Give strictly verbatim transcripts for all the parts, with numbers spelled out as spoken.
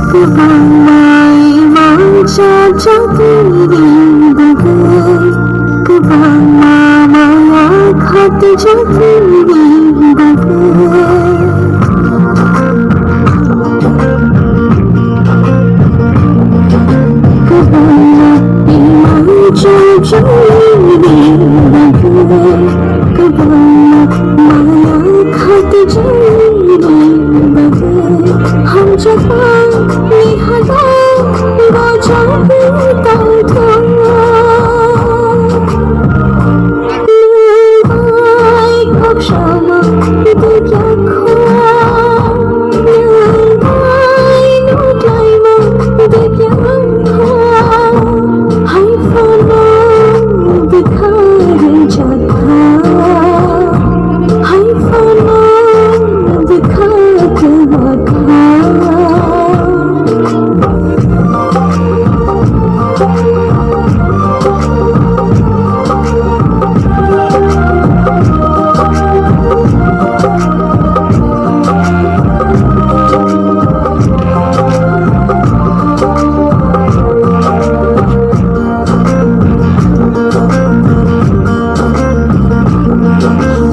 Kwbangma imang chajagwini bagwi, kwbangma maya khatijagwini bagwi. Kwbangma imang chajagwini bagwi. Kwbangma maya khatijagwini bagwi, hamjakmani hala gojagwi tongthok. Nwng bai kok sama dukya kho, nwng bai nuklaima dukya kho. Hai phano bwkha rwjakha, hai phano bwkha kwbakha.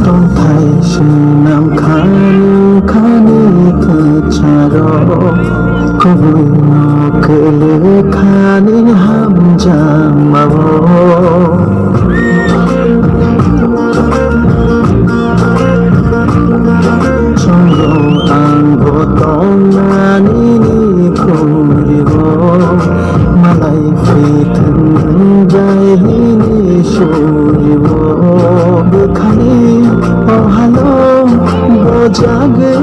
Tongthai swnam khani khani kwcharo, kubuino kwlwi khani hamjakmao. Chwngno ang bo tongnani ni khuribo, malai phi thwng jai hini suribo. Bwkhani o halo bojagwi